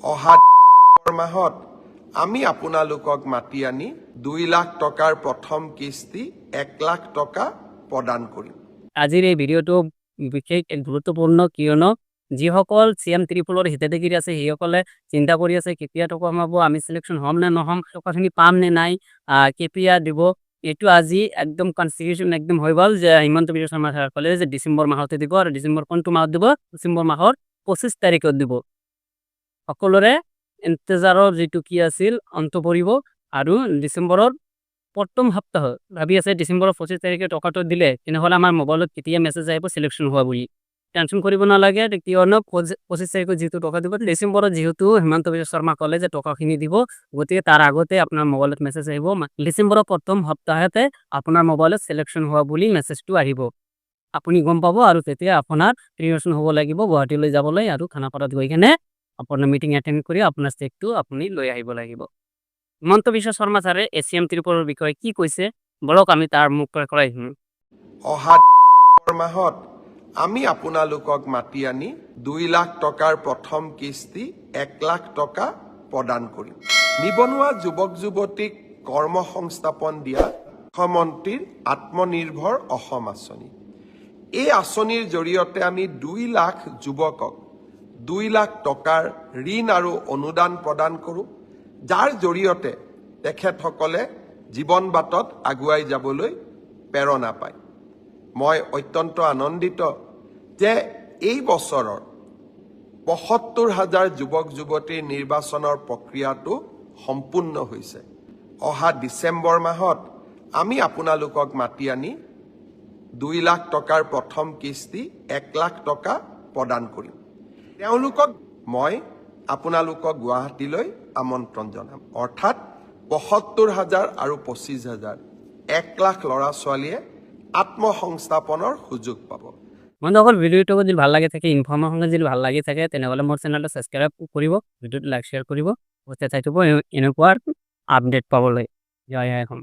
অহা ডিচেম্বৰ মাহত আমি আপোনালোকক মাতি আনি 2 লাখ টকাৰ প্ৰথম কিস্তি 1 লাখ টকা প্ৰদান কৰিম। আজিৰ এই ভিডিঅ'টো বিশেষ এক গুৰুত্বপূৰ্ণ, কিয়নো যিসকল চি এম ত্ৰিপলৰ হিতাধিকাৰী আছে, সেইসকলে চিন্তা কৰি আছে কেতিয়া টকা সোমাব, আমি চিলেকশ্যন হ'ম নে নহ'ম, টকাখিনি পাম নে নাই, কেতিয়া দিব। এইটো আজি একদম কনফাৰ্মেশ্যন একদম হৈ গ'ল যে হিমন্ত বিশ্ব শৰ্মা ছাৰে ক'লে যে ডিচেম্বৰ মাহতে দিব। আৰু ডিচেম্বৰ কোনটো মাহত দিব? ডিচেম্বৰ মাহৰ 25 তাৰিখত দিব। সকলোৰে ইন্তজাৰৰ যিটো কি আছিল, অন্ত পৰিব। আৰু ডিচেম্বৰৰ প্ৰথম সপ্তাহত ভাবি আছে, ডিচেম্বৰৰ 25 তাৰিখে টকাটো দিলে তেনেহ'লে আমাৰ মোবাইলত কেতিয়া মেছেজ আহিব চিলেকশ্যন হোৱা বুলি? টেনশ্যন কৰিব নালাগে, কিয়নো 25 তাৰিখত যিটো টকা দিব, ডিচেম্বৰত যিহেতু হিমন্ত বিশ্ব শৰ্মা ক'লে যে টকাখিনি দিব, গতিকে তাৰ আগতে আপোনাৰ মোবাইলত মেছেজ আহিব। ডিচেম্বৰৰ প্ৰথম সপ্তাহতে আপোনাৰ মোবাইলত চিলেকশ্যন হোৱা বুলি মেছেজটো আহিব, আপুনি গম পাব। আৰু তেতিয়া আপোনাৰ প্ৰিপাৰেশ্যন হ'ব লাগিব গুৱাহাটীলৈ যাবলৈ আৰু খানাপাৰাত গৈ কেনে আপোনাৰ মিটিং এটেণ্ড কৰি আপোনাৰ চেকটো আপুনি লৈ আহিব লাগিব। হিমন্ত বিশ্ব শৰ্মা ছাৰে এ চি এম ত্ৰিপলৰ বিষয়ে কি কৈছে, বলক আমি তাৰ মুখ কৰাই শুনো। অহা ডিচেম্বৰ মাহত আমি আপোনালোকক মাতি আনি 2 লাখ টকাৰ প্ৰথম কিস্তি 1 লাখ টকা প্ৰদান কৰিম। নিবনুৱা যুৱক যুৱতীক কৰ্মসংস্থাপন দিয়া মুখ্যমন্ত্ৰীৰ আত্মনিৰ্ভৰ অসম আঁচনি। এই আঁচনিৰ জৰিয়তে আমি 2 লাখ যুৱকক 2 লাখ টকাৰ ঋণ আৰু অনুদান প্ৰদান কৰোঁ, যাৰ জৰিয়তে তেখেতসকলে জীৱন বাটত আগুৱাই যাবলৈ প্ৰেৰণা পায়। মই অত্যন্ত আনন্দিত যে এই বছৰৰ 75 হাজাৰ যুৱক যুৱতীৰ নিৰ্বাচনৰ প্ৰক্ৰিয়াটো সম্পূৰ্ণ হৈছে। অহা ডিচেম্বৰ মাহত আমি আপোনালোকক মাতি আনি 2 লাখ টকাৰ প্ৰথম কিস্তি 1 লাখ টকা প্ৰদান কৰিম। তেওঁলোকক মই আপোনালোকক গুৱাহাটীলৈ আমন্ত্ৰণ জনাম। অৰ্থাৎ 75 হাজাৰ আৰু 25 হাজাৰ, 1 লাখ ল'ৰা ছোৱালীয়ে আত্মসংস্থাপনৰ সুযোগ পাব। বন্ধুসকল, ভিডিঅ'টো যদি ভাল লাগি থাকে, ইনফৰ্মেশ্যন যদি ভাল লাগি থাকে, তেনেহ'লে মোৰ চেনেলটো ছাবস্ক্ৰাইব কৰিব, ভিডিঅ'টো লাইক, শ্বেয়াৰ কৰিব, চাই থাকিব এনেকুৱা আপডেট পাবলৈ। জয় আই অসম।